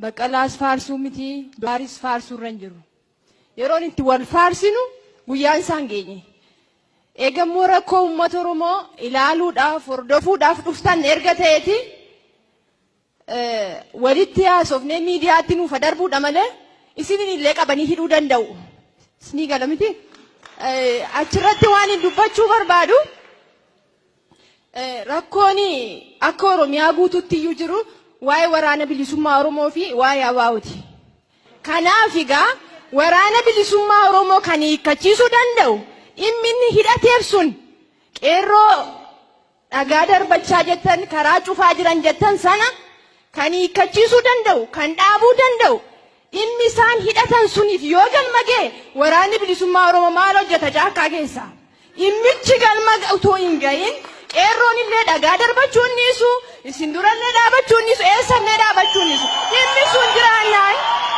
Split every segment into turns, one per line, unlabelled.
Baqqalaas faarsuu miti, Jawaaris faarsuu irra hin jiru. Yeroon itti wal faarsinu guyyaan isaan geenye. Eegammoo rakkoo uummata Oromoo ilaaluudhaaf, hordofuudhaaf dhuftan erga ta'eeti walitti haasofnee miidiyaatti nuufa darbuudha malee isinin illee qabanii hidhuu danda'u. Isinii gala miti? Achirratti waan hin dubbachuu barbaadu rakkoon akka Oromiyaa guutuutti iyyuu jiru waa'ee waraana bilisummaa Oromoo fi waa'ee ABO'ti. Kanaaf egaa waraana bilisummaa Oromoo kan hiikkachiisuu danda'u dhimmi inni hidhateef sun qeerroo dhagaa darbachaa jettan karaa cufaa jiran jettan sana kan hiikkachiisuu danda'u kan dhaabuu danda'u dhimmi isaan hidhatan suniif yoo galma ga'e waraanni bilisummaa Oromoo maal hojjeta caakkaa keessa? Dhimmichi galma utuu hin gahin qeerroon illee dhagaa darbachuu hin dhiisu, isin durallee dhaabachuu hin dhiisu, eessallee dhaabachuu hin dhiisu. Dhimmi sun jiraannaan,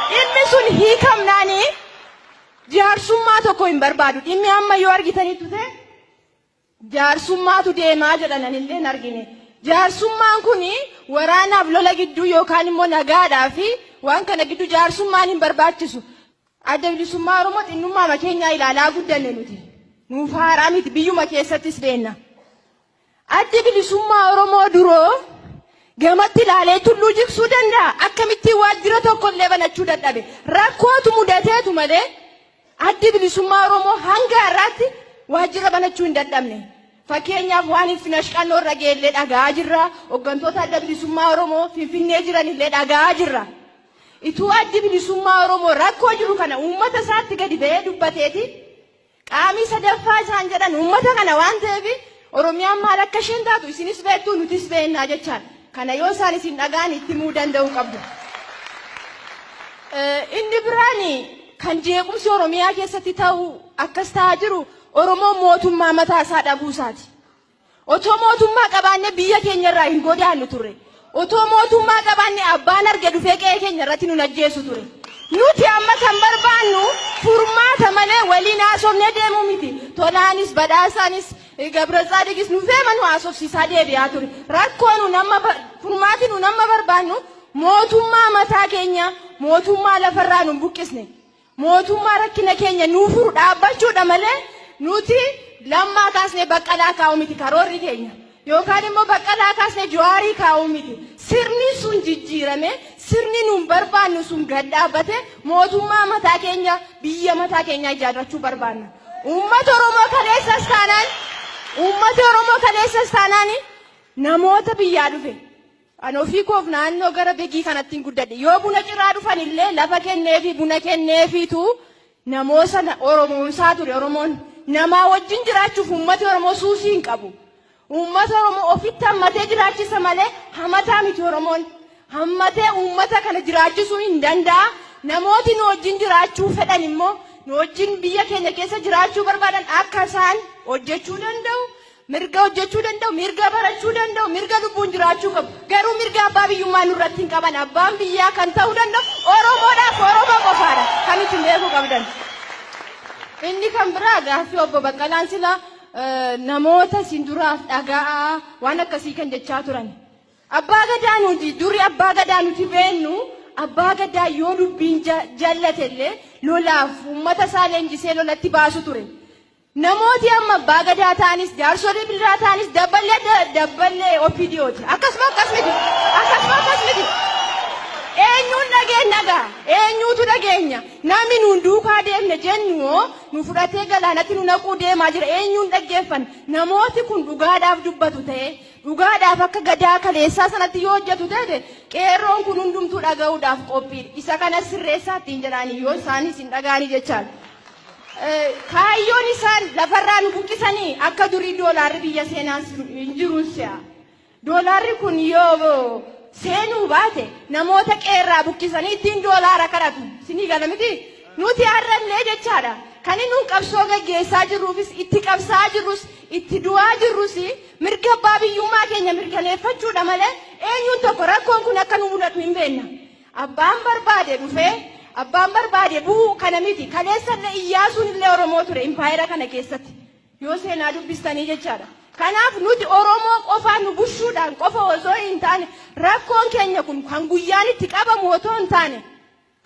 dhimmi sun hiikamnaanii jaarsummaa tokko hin barbaadu. Dhimmi amma yoo argitanitti ta'e jaarsummaatu deemaa jedhan anillee hin argine. Jaarsummaan kun waraanaaf lola gidduu yookaan immoo nagaadhaa fi waan kana gidduu jaarsummaan hin barbaachisu. Adda bilisummaa Oromoo xinnummaa keenyaa ilaalaa guddanne nuti. Nuuf haaraa miti biyyuma keessattis beenna. Addi bilisummaa Oromoo duroo gamatti ilaalee tulluu jigsuu danda'a. Akkamittiin waajjira tokko illee banachuu dadhabe. Rakkootu mudateetu malee addi bilisummaa Oromoo hanga har'aatti waajjira banachuu hin dadhabne. Fakkeenyaaf waan Ilfinash Qannoo irra ga'e dhaga'aa jirra. Hooggantoota adda bilisummaa Oromoo Finfinnee jiran illee dhaga'aa jirra. Ituu addi bilisummaa Oromoo rakkoo jiru kana uummata isaatti gadi ba'ee dubbateeti qaamii sadaffaa isaan jedhan uummata kana waan ta'eef Oromiyaan maal akka isheen taatu isinis beektu nutis beeknaa jechaadha. Kana yoo isaan isin dhaga'an itti himuu danda'uu qabdu. Inni biraan kan jeequmsi Oromiyaa keessatti ta'u akkas ta'aa jiru Oromoon mootummaa mataa isaa dhabuu isaati. Otoo mootummaa qabaanne biyya keenya irraa hin godaannu turre. Otoo mootummaa qabaanne abbaan arge dhufee qe'ee keenya irratti nun ajjeesu ture. Nuti amma kan barbaannu furmaata malee waliin haasofnee deemuu miti. Tolaanis badhaasaanis Gabra Tsaadiqis nu feema nu haasofsiisaa deebi'aa ture. Rakkoo nun amma furmaati nun amma barbaannu mootummaa mataa keenya mootummaa lafarraa nun buqqisne. Mootummaa rakkina keenya nuu furu dhaabbachuudha malee nuti Lammaa kaasnee Baqqalaa kaa'uu miti karoorri keenya. Yookaan immoo Baqqalaa kaasnee Jawaarii kaa'uu miti. Sirni sun jijjiirame sirni nuun barbaannu sun gad dhaabbate mootummaa mataa keenya biyya mataa keenyaa ijaarrachuu barbaanna. Uummata Oromoo kaleessas taanaan uummata Oromoo kaleessas taanaan namoota biyyaa dhufe An ofii koof naannoo gara Begii kanatti hin guddadhe. Yoo buna ciraa dhufan illee lafa kenneefi buna kenneefiitu namoo sana Oromoomsaa ture Oromoon. Namaa wajjin jiraachuuf uummati Oromoo suusii hin qabu. Uummata Oromoo ofitti hammatee jiraachisa malee hamataa miti Oromoon. Hammatee uummata kana jiraachisuu hin danda'a. Namooti nu wajjin jiraachuu fedhan immoo nu wajjin biyya keenya keessa jiraachuu barbaadan akka isaan hojjechuu danda'u. Mirga hojjechuu danda'u, mirga barachuu danda'u, mirga lubbuun jiraachuu qabu. Garuu mirga abbaa biyyummaa nurratti hin qaban. Abbaan biyyaa kan ta'uu danda'u Oromoodhaaf Oromoo qofaadha. Kan isin beekuu qabdan. Inni kan biraa gaaffii obbo Baqqalaan sila namoota isin duraaf dhaga'aa waan akkasii kan jechaa turan. Abbaa gadaa nuti duri abbaa gadaa nuti beennu abbaa gadaa yoo dubbiin jallate illee lolaaf uummata isaa leenjisee lolatti baasu ture. Namooti amma abbaa gadaa ta'anis jaarsolii biraa ta'anis dabballee dabballee OPDOti. Akkasuma akkas miti. Akkasuma akkas miti. Eenyuun dhageenya gaa? Eenyuutu dhageenya? Namni nuun duukaa deemne jennu hoo nu fudhatee galaanatti nu naquu deemaa jira. Eenyuun dhaggeeffanna? Namooti kun dhugaadhaaf dubbatu ta'e dhugaadhaaf akka gadaa kaleessaa sanatti yoo hojjetu ta'e qeerroon kun hundumtuu dhaga'uudhaaf qophiidha. Isa kana sirreessaa ittiin jedhaanii yoo isaanis hin dhaga'anii jechaadha. Kaayyoon isaan lafarraa nu buqqisanii akka durii doolaarri biyya seenaa hin jiruun si'a. Doolaarri kun yoo seenuu baate namoota qeerraa buqqisanii ittiin doolaara kadhatu. Isinii gala miti? Nuti har'allee jechaadha. Kan inni nuun qabsoo gaggeessaa jirruufis itti qabsaa jirrus itti du'aa jirrus mirga abbaa biyyummaa keenya mirkaneeffachuudha malee eenyuun tokko rakkoon kun akka nu mudatu hin beekna. Abbaan barbaade dhufee abbaan barbaade bu'uu kana miti. Kaleessallee Iyyaasuun illee Oromoo ture impaayera kana keessatti. Yoo seenaa dubbistanii jechaadha. Kanaaf nuti Oromoo qofaa nu bushuudhaan qofa osoo hin taane, rakkoon keenya kun kan guyyaan itti qabamu otoo hin taane,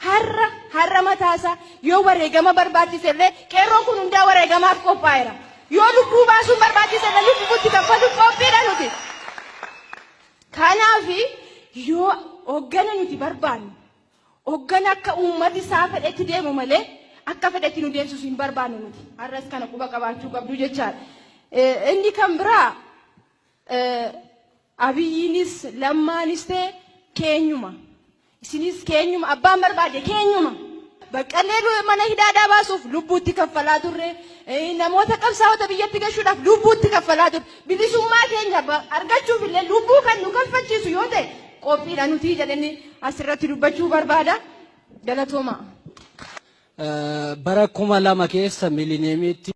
har'a har'a mataasaa yoo wareegama barbaachise illee qeerroon kun hundaa wareegamaaf qophaa'eera. Yoo lubbuu baasuun barbaachise illee lubbuutti kaffaluuf qophiidha nuti. Kanaaf yoo hoggana nuti barbaannu, hoggana akka uummati isaa fedhetti deemu malee akka fedhetti nu deemsisu hin barbaannu nuti. Har'as kana quba qabaachuu qabdu jechaadha. Inni kan biraa, Abiyyiinis Lammaanis ta'e keenyuma. Isinis keenyuma, abbaan barbaade keenyuma. Baqqallee mana hidhaadhaa baasuuf lubbuutti kaffalaa turre. Namoota qabsaa'ota biyyatti gashuudhaaf lubbuutti kaffalaa turre. Bilisummaa keenya argachuuf illee lubbuu kan nu kaffachiisu yoo ta'e qophiidha nuti jedhanii asirratti dubbachuu barbaada. Galatooma.
Bara 2000 keessa miilineemiitti.